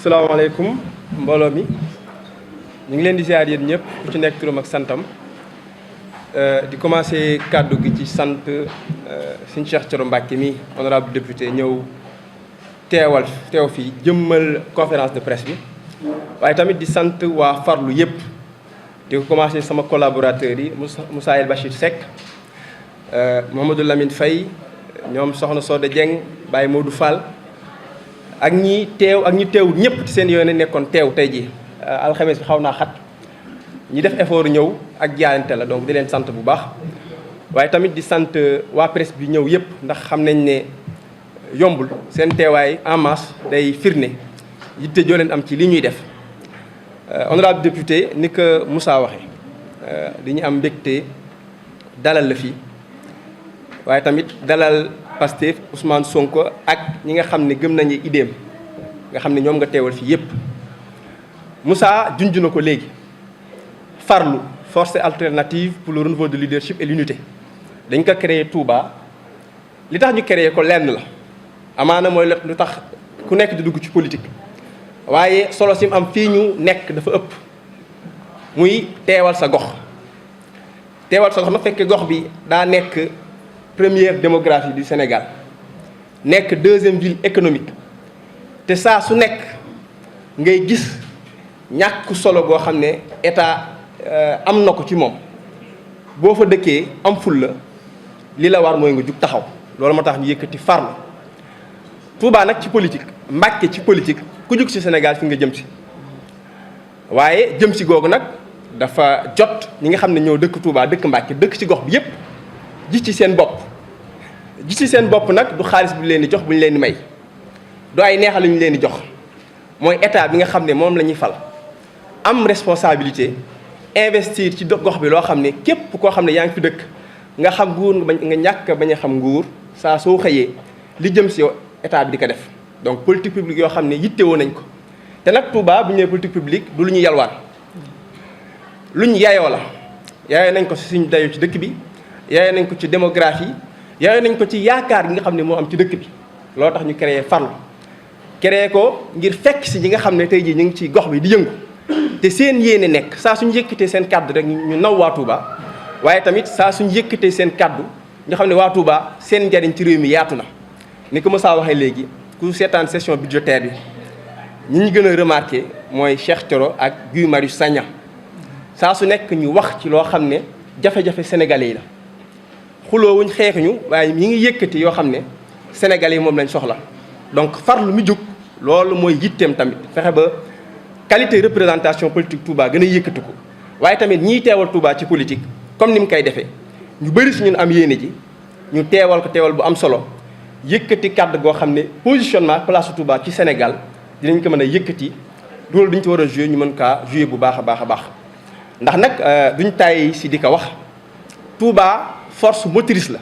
salaamaaleykum mbooloo mi ñu ngi leen di ziar yéen ñëpp ku ci nekk turam ak santam di commencé kàddu gi ci sant Serigne Cheikh Thioro Mbacké mi honorable député ñëw teew fii jëmmal conférence de presse bi waaye tamit di sant waa farlu yëpp di ko commencé sama collaborateurs yi Moussa El Bachir Seck Mouhamadou Lamine Faye ñoom Soxna Soda Dieng Baye Modou Fall ak ñi teew ak ñi teewul ñëpp ci seen yoone nekkoon teew tey jii alxames bi xaw naa xat ñi def effort ñëw ak jaayante la donc di leen sant bu baax waaye tamit di sant waa presse bi ñëw yëpp ndax xam nañ ne yombul seen teewaay en masse day firnde yitte joo leen am ci li ñuy def honorable député ni ko Moussa waxee di ñu am mbégte dalal la fii waaye tamit dalal Pastef Ousmane Sonko ak ñi nga xam ne gëm nañu idéem nga xam ne ñoom nga teewal fii yépp Moussa junj na ko léegi farlu force alternative pour le renouveau de leadership et l'unité dañ ko créé Touba li tax ñu créé ko lenn la amaana mooy lu tax ku nekk di dugg ci politique waaye solo sim am fii ñu nekk dafa ëpp muy teewal sa gox na fekkee gox bi daa nekk première démographie du Sénégal nekk deuxième ville économique te saa su nekk ngay gis ñàkk solo goo xam ne état am na ko ci moom boo fa dëkkee am ful la li la war mooy nga jug taxaw loolu moo tax ñu yëkkati farlu Touba nag ci politique Mbacké ci politique ku jug ci Sénégal fi nga jëm si waaye jëm si googu nag dafa jot ñi nga xam ne ñoo dëkk Touba dëkk Mbacké dëkk ci gox bi yépp gis ci seen bopp nag du xaalis bu ñu leen di jox bu ñu leen di may du ay neexal lu ñu leen di jox mooy état bi nga xam ne moom la ñuy fal am responsabilité investir ci gox bi loo xam ne képp koo xam ne yaa ngi fi dëkk nga xam nguur nga ñàkk bañ a xam nguur saa soo xëyee li jëm si yow état bi di ko def donc politique publique yoo xam ne yittewoo nañ ko te nag Touba bu ñu nee politique publique du lu ñu yalwaan lu ñu yaayoo la yaayoo nañ ko si suñu dayoo ci dëkk bi yaayoo nañ ko ci démographie yaayoo nañ ko ci yaakaar gi nga xam ne moo am ci dëkk bi loolu tax ñu créé farlu créé ko ngir fekk si ñi nga xam ne tey jii ñu ngi ci gox bi di yëngu te seen yéene nekk saa suñu yëkkatee seen kàddu rek ñu naw waa Touba waaye tamit saa suñu yëkkatee seen kàddu ñu xam ne waa Touba seen njariñ ci réew mi yaatu na ni ko Moussa waxee léegi ku seetaan session budgétaire bi ñi ñu gën a remarqué mooy Cheikh Thioro ak Guy Marius Sagna saa su nekk ñu wax ci loo xam ne jafe-jafe sénégalais yi la xuloowuñ xeexuñu waaye ñi ngi yëkkati yoo xam ne sénégalais yi moom lañ soxla donc farlu mi jug loolu mooy yitteem tamit fexe ba qualité représentation politique Touba gën a yëkkati ko waaye tamit ñiy teewal Touba ci politique comme ni mu koy defee ñu bëri si ñun am yéene ji ñu teewal ko teewal bu am solo yëkkati kàddu goo xam ne positionnement place Touba ci Sénégal dinañ ko mën a yëkkati rôle bi ñu ci war a jouer ñu mën kaa jouer bu baax a baax a baax ndax nag duñ tàyyi si di ko wax Touba force motrice la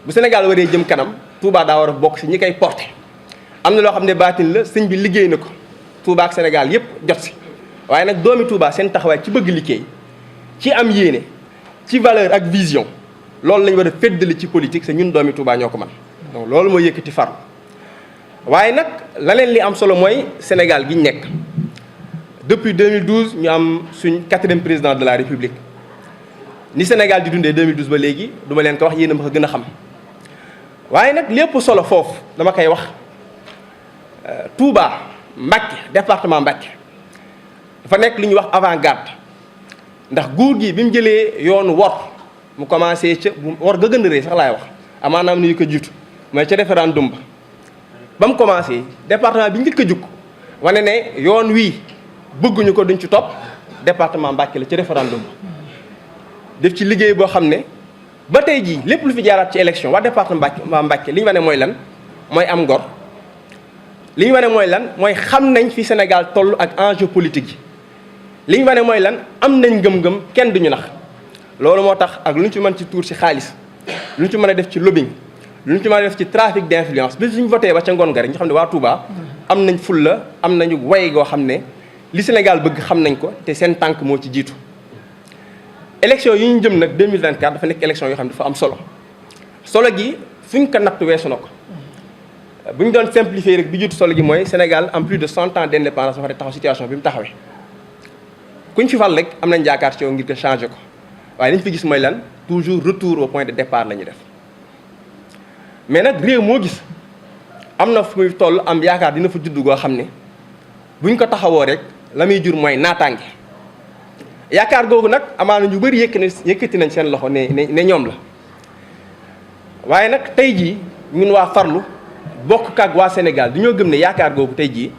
bu Sénégal waree jëm kanam Touba daa war a bokk si ñi koy porté am na loo xam ne baatin la sëñ bi liggéey na ko Touba ak Sénégal yépp jot si waaye nag doomi Touba seen taxawaay ci bëgg liggéey ci am yéene ci valeur ak vision loolu lañ war a féddali ci politique c'est ñun doomi Touba ñoo ko man donc loolu mooy yëkkati farlu waaye nag leneen li am solo mooy Sénégal gi ñu nekk depuis 2012 ñu am suñ 4e président de la République ni Sénégal di dundee 2012 ba léegi duma leen ko wax yéen a ma ko gën a xam waaye nag lépp solo foofu dama koy wax Touba Mbacké département Mbacké dafa nekk lu ñuy wax avant-garde ndax nguur gi bi mu jëlee yoonu wor mu commencé ca wor ga gën a rëy sax laay wax amaanaam ni yu ko jiitu mooy ca référendum ba mu commencé département bi njëkk a jukk wane ne yoon wii bëgguñu ko duñ ci topp département Mbacké la ca référendum def ci liggéey boo xam ne ba tey jii lépp lu fi jaaraat ci élection waa département Mbacké li ñu wane mooy lan mooy am ngor li ñu wane mooy lan mooy xam nañ fi Sénégal toll ak enjeu politique yi li ñu wane mooy lan am nañ gëm-gëm kenn duñu nax loolu moo tax ak lu ñu ci mën ci tuur ci xaalis lu ñu ci mën a def ci lobbying lu ñu ci mën a def ci trafic d'influence bi suñu voté ba ca ngoon nga rek ñu xam ne waa Touba am nañ fulla am nañu way goo xam ne li Sénégal bëgg xam nañ ko te seen tànk moo ci jiitu élection yi ñu jëm nag 2024 dafa nekk élection yoo xam ne dafa am solo gi fuñ ko natt weesu na ko bu ñu doon simplifier rek bi jiitu solo gi mooy Sénégal en plus de 100 ans d'indépendance ba pare taxaw situation bi mu taxawee kuñ fi fal rek am nañ yaakaar ci yow ngir ko changer ko waaye li ñu fi gis mooy lan toujours retour au point de départ la ñuy def mais nag réew moo gis am na fu muy toll am yaakaar dina fa juddu goo xam ne buñ ko taxawoo rek la muy jur mooy naataange yaakaar googu nag amaana ñu bëri yëkkati nañ seen loxo ne ñoom la waaye nag tey jii ñun waa Farlu bokk ak waa Sénégal dañoo gëm ne yaakaar googu tey jii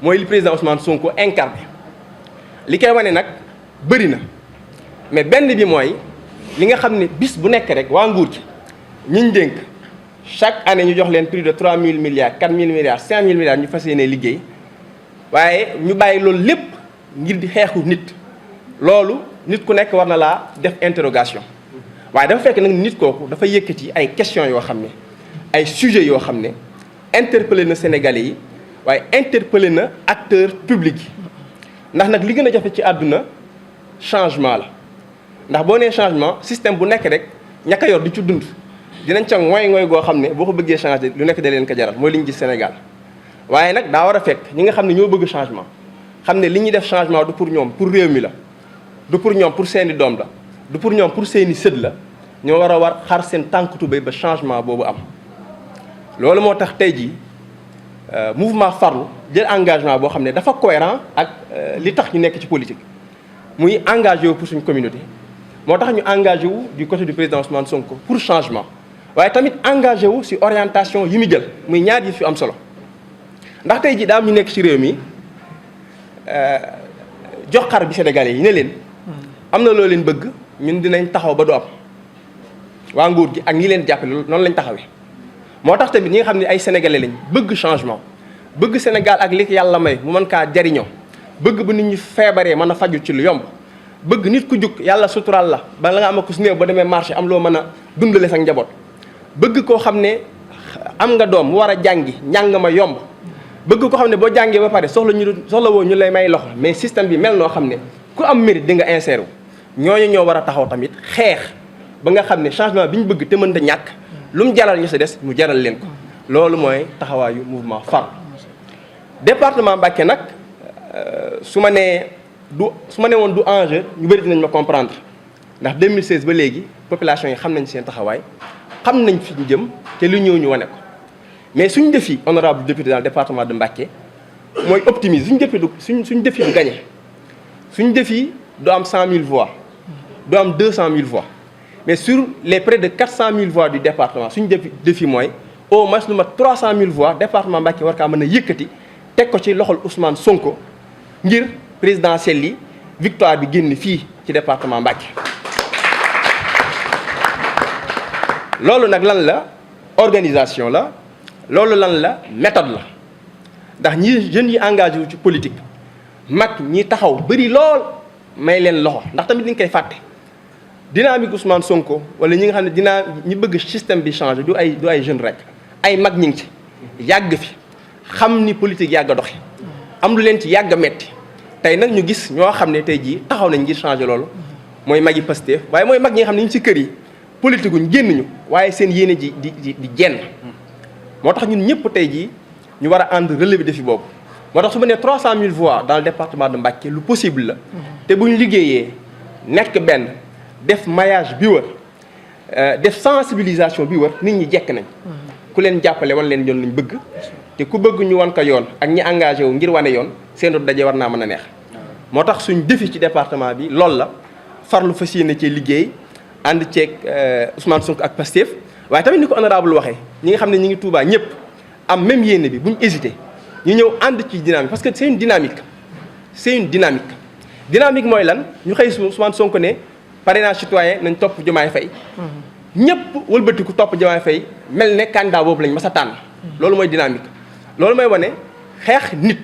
mooy li président Ousmane Sonko incarné li koy wane nag bëri na mais benn bi mooy li nga xam ne bis bu nekk rek waa nguur gi ñiñ dénk chaque année ñu jox leen plus de 3000 milliards 4000 milliards 5000 milliards ñu fas yéene liggéey waaye ñu bàyyi loolu lépp ngir di xeexu nit loolu nit ku nekk war na laa def interrogation waaye dafa fekk nag nit kooku dafa yëkkati ay questions yoo xam ne ay sujets yoo xam ne interpellé na Sénégalais yi waaye interpellé na acteurs publics yi ndax nag li gën a jafe ci àdduna changement la ndax boo nee changement système bu nekk rek ñàkk a yor di ci dund dinañ ca ngooy goo xam ne boo ko bëggee changer lu nekk da leen ko jaral mooy li ñu gis Sénégal waaye nag daa war a fekk ñi nga xam ne ñoo bëgg changement xam ne li ñuy def changement du pour ñoom pour réew mi la du pour ñoom pour seeni doom la du pour ñoom pour seeni sët la ñoo war xar seen tànk tubéy ba changement boobu am loolu moo tax tey jii mouvement Farlu jël engagement boo xam ne dafa cohérent ak li tax ñu nekk ci politique muy engagé wu pour suñu communauté moo tax ñu engagé wu du côté du président Ousmane Sonko pour changement waaye tamit engagé wu ci orientation yi mu jël muy ñaar yi fi am solo ndax tey jii daa am ñu nekk ci réew mi jox xar bi Sénégalais yi ne leen am na loo leen bëgg ñun dinañ taxaw ba du am waa nguur gi ak ñi leen jàppale noonu lañ taxawee moo tax tamit ñi nga xam ne ay sénégalais lañ bëgg changement bëgg Sénégal ak li yàlla may mu mën kaa jariñoo bëgg bu nit ñi feebaree mën a faju ci lu yomb bëgg nit ku jug yàlla suturaal la ba la nga am ko su néew ba demee marché am loo mën a dundale sa njaboot bëgg koo xam ne am nga doom mu war a jàngi njàng ma yomb bëgg koo xam ne boo jàngee ba pare soxla woo ñu lay may loxo mais système bi mel noo xam ne ku am mérite di nga insérer ñooñu ñoo war a taxaw tamit xeex ba nga xam ne changement bi ñu bëgg te mën da ñàkk lu mu jaral ñu si des mu jaral leen ko loolu mooy taxawaayu mouvement Farlu département Mbacké nag su ma nee woon du enjeu ñu bëri dinañ ma comprendre ndax 2016 ba léegi population yi xam nañ seen taxawaay xam nañ fi ñu jëm te lu ñëw ñu wane ko mais suñu défi honorable député dans le département de Mbacké mooy optimisme suñu défi du gagné suñu défi du am 100000 voix du am 200000 voix mais sur les près de 400000 voix du département suñu défi mooy au moins lu mat 300000 voix département Mbacké war kaa mën a yëkkati teg ko ci loxol Ousmane Sonko ngir présidentielle yi victoire bi génn fii ci département Mbacké loolu nag lan la organisation la loolu lan la méthode la ndax ñi jeunes yi engagé wu ci politique mag ñi taxaw bëri lool may leen loxo ndax tamit li ñu koy fàtte dynamique Ousmane Sonko wala ñi nga xam ne ñi bëgg système bi changer du ay jeunes rek ay mag ñi ngi ci yàgg fi xam ni politique yàgg a doxe am lu leen ci yàgg a metti tey nag ñu gis ñoo xam ne tey jii taxaw nañ ngir changer loolu mooy mag yi Pastef waaye mooy mag ñi nga xam ne ñu ci kër yi politique guñ génn ñu waaye seen yéene ji di jenn moo tax ñun ñëpp tey jii ñu war a ànd relever défi boobu moo tax su ma nee 300000 voix dans le département de Mbacké lu possible la te bu ñu liggéeyee nekk benn def maillage bi wër def sensibilisation bi wër nit ñi jekk nañ ku leen jàppale wan leen yoon lañ bëgg te ku bëgg ñu wan ko yoon ak ñi engagé wu ngir wane yoon seen daje war naa mën a neex moo tax suñ défi ci département bi loolu la Farlu fas yéene cee liggéey ànd ceeg Ousmane Sonko ak Pastef waaye tamit ni ko honorable waxee ñi nga xam ne ñi ngi Touba ñëpp am même yéene bi buñ hésité ñu ñëw ànd ci dynamique parce que c'est une dynamique mooy lan ñu xëy Ousmane Sonko ne parrainage citoyen nañ topp Diomaye Faye ñëpp wëlbatiku topp Diomaye Faye mel ne candidat boobu lañ mas a tànn loolu mooy dynamique loolu mooy wane xeex nit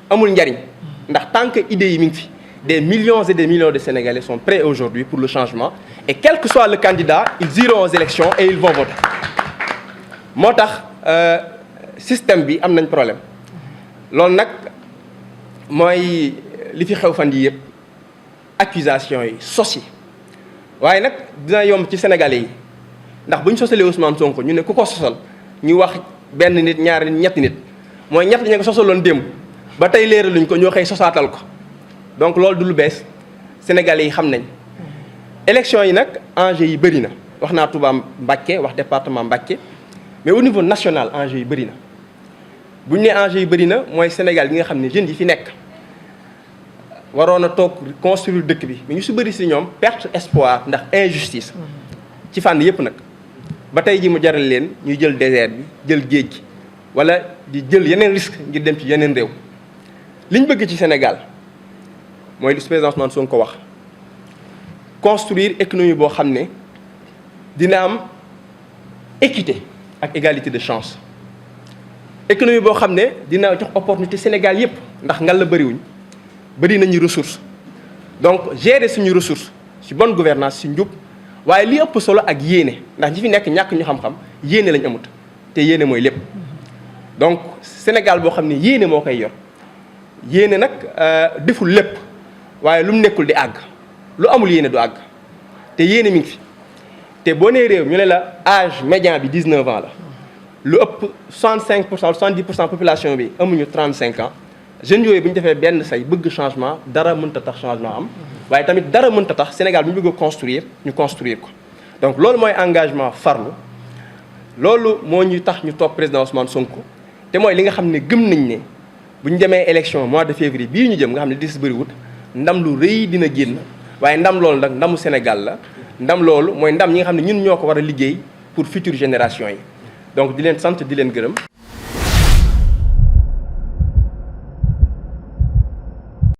amul njariñ ndax tant que idées yi mi ngi fi des millions et des millions de Sénégalais sont prêts aujourd'hui pour le changement et quel que soit le candidat ils iront aux élections et ils vont voter moo tax système bi am nañ problème loolu nag mooy li fi xew fan yi yëpp accusation yi sos yi waaye nag dina yomb ci Sénégalais yi ndax bu ñu sosalee Ousmane Sonko ñu ne ku ko sosal ñu wax benn nit ñaari nit ñetti nit mooy ñett ña nga sosaloon démb ba tey leeraluñ ko ñoo xëy sosaatal ko donc loolu du lu bees Sénégalais yi xam nañ. élection yi nag enjeu yi bëri na wax naa Touba Mbacké wax département Mbacké mais au niveau national enjeu yi bëri na bu ñu nee enjeu yi bëri na mooy Sénégal gi nga xam ne jeunes yi fi nekk waroon a toog construire dëkk bi mais ñu si bëri si ñoom perte espoir ndax injustice ci fànn yëpp nag ba tey ji mu jaral leen ñuy jël désert bi jël géej gi wala di jël yeneen risque ngir dem ci yeneen réew li ñu bëgg ci Sénégal mooy li président Ousmane Sonko ko wax construire économie boo xam ne dina am équité ak égalité de chance économie boo xam ne dina jox opportunité Sénégal yépp ndax ngal la bëriwuñ bëri nañu ressource donc gérer suñu ressource ci bonne gouvernance ci njub waaye li ëpp solo ak yéene ndax ñi fi nekk ñàkk ñu xam-xam yéene lañ amut te yéene mooy lépp donc Sénégal boo xam ne yéene moo koy yor yéene nag deful lépp waaye lu mu nekkul di àgg lu amul yéene du àgg te yéene mi ngi fi te boo nee réew ñu ne la âge médian bi 19 ans la lu ëpp 65% 70% population bi amuñu 35 ans jeunes yooyu bu ñu defee benn say bëgg changement dara mënta tax changement am waaye tamit dara mënta tax Sénégal bu ñu bëgg a construire ñu construire ko donc loolu mooy engagement farlu loolu moo ñu tax ñu topp président Ousmane Sonko te mooy li nga xam ne gëm nañ ne bu ñu demee élection mois de février bii ñu jëm nga xam ne dis bëriwut ndam lu rëy dina génn waaye ndam loolu nag ndamu Sénégal la ndam loolu mooy ndam ñi nga xam ne ñun ñoo ko war a liggéey pour future génération yi donc di leen sant di leen gërëm